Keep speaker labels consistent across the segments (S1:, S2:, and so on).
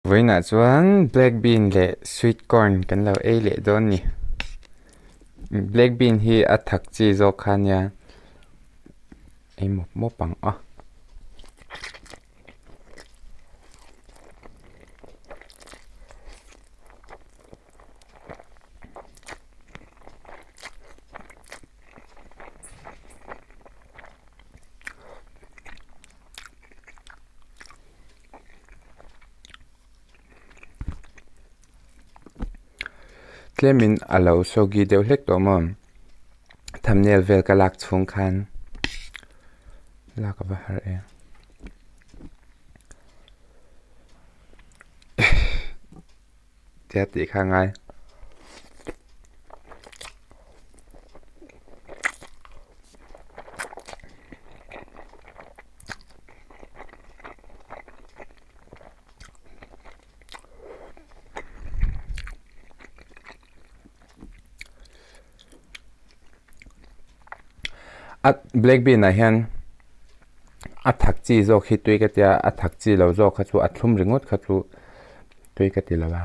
S1: Vawiinah chuan black bean leh sweet corn kan lo ei leh dawn ni. Black bean hi a thak chi zawk kha nia ei mawp mawp ang a. Tlemin a lo soggy deuh hlek tawh maw thumbnail vel ka lak chhung khan lak a va har em tia tih kha a ngai. A black bean ah hian a thak chi zawk hi tui ka tia a thak chi lo zawk kha chu a thlum ringawt kha chu tui ka ti lo a.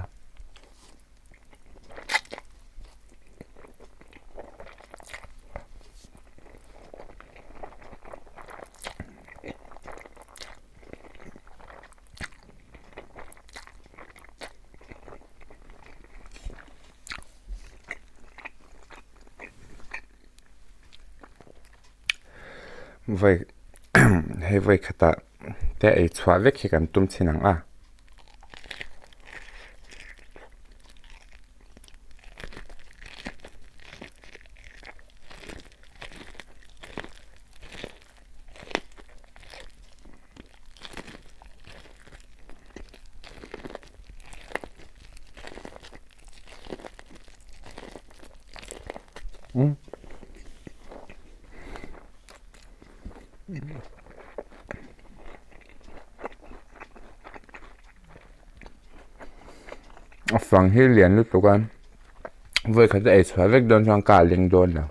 S1: Vawi hei vawi khatah te ei chhuah vek hi kan tum chhin ang a. A fang hi lian lutuk a vawi khat a ei chhuah vek dawn chuan ka a leng dawn lo.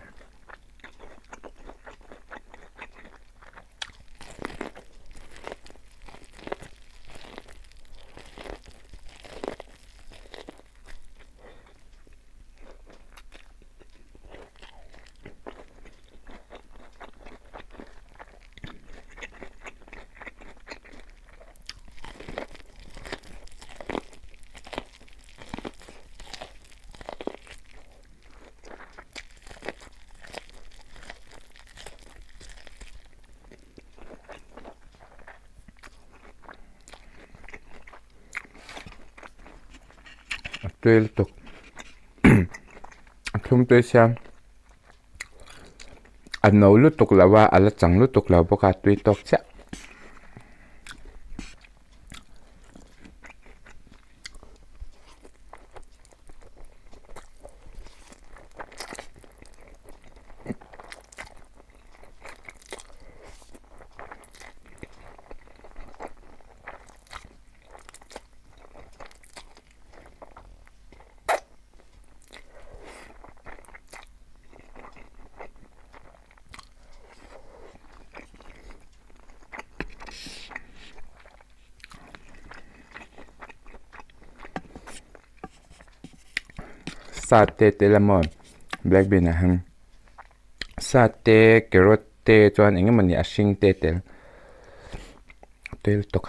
S1: A tui lutuk a thlum tui siam a no lutuk lo a a la chang lutuk lo bawk a a tui tawk chiah. Sa te tel emaw black bean ah hian sa te carrot te chuan eng emawni a hring te tel a tui lutuk.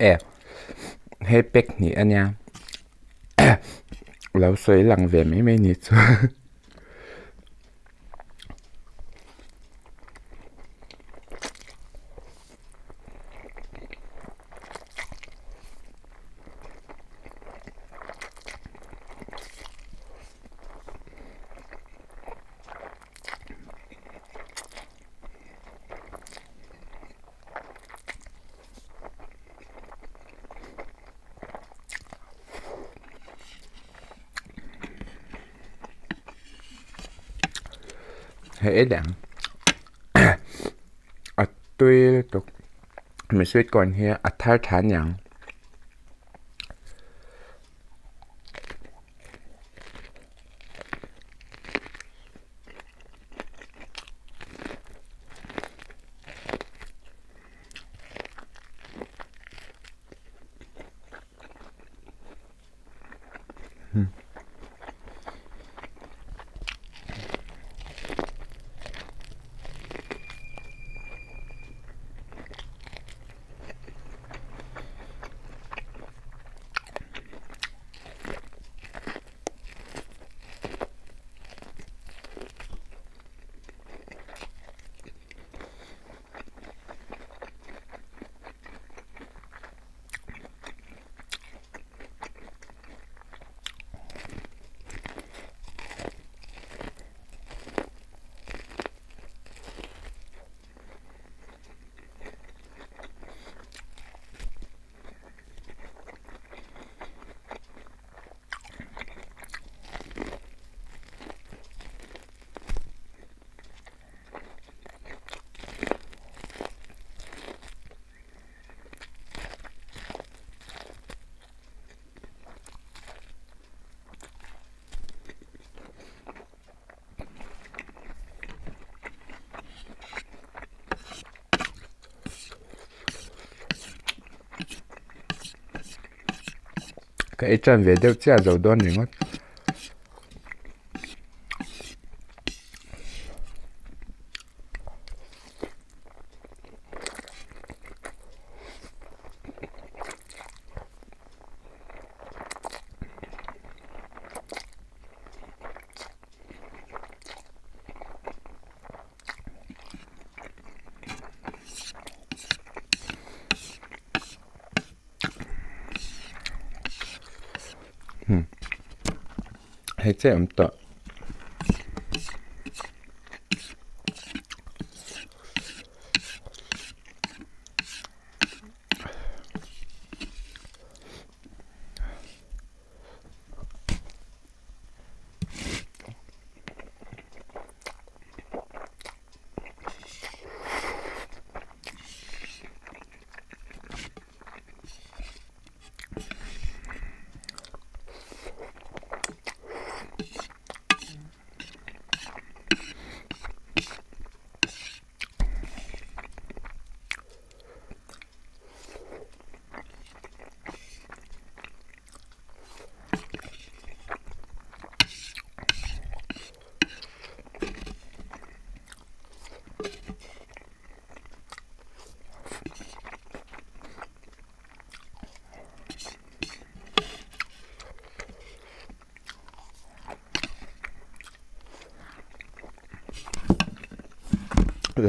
S1: E hei pack hnih a nia lo sawi lang ve mai mai ni chu. Hei ei leh ang. tui lutuk mi sweet corn hi a thar tha aniang. Ka ei tan ve deuh chiah zo dawn ringawt. Hei chiah awm tawh.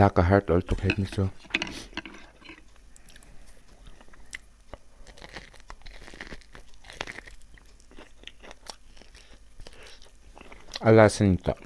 S1: Lak a har tawlh tuk hek ni chu. A last a ni tawh.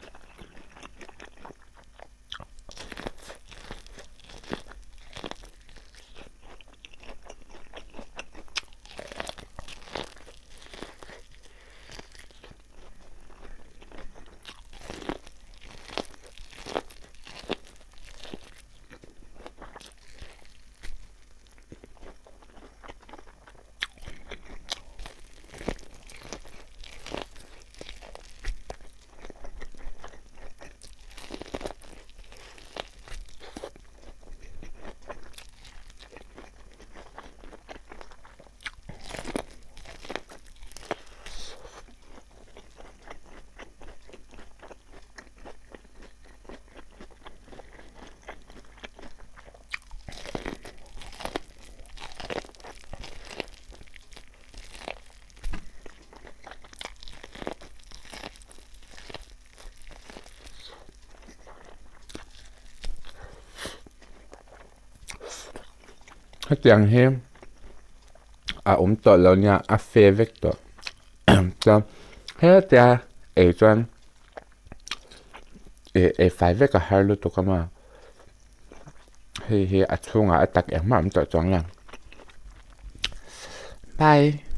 S1: Hetiang hi a awm tawh lo nia a fe vek tawh chuan hetia ei chuan ih ei fai vek a har lutuk a maw hei hi a chhungah a tak engmah a awm tawh chuang lo bye.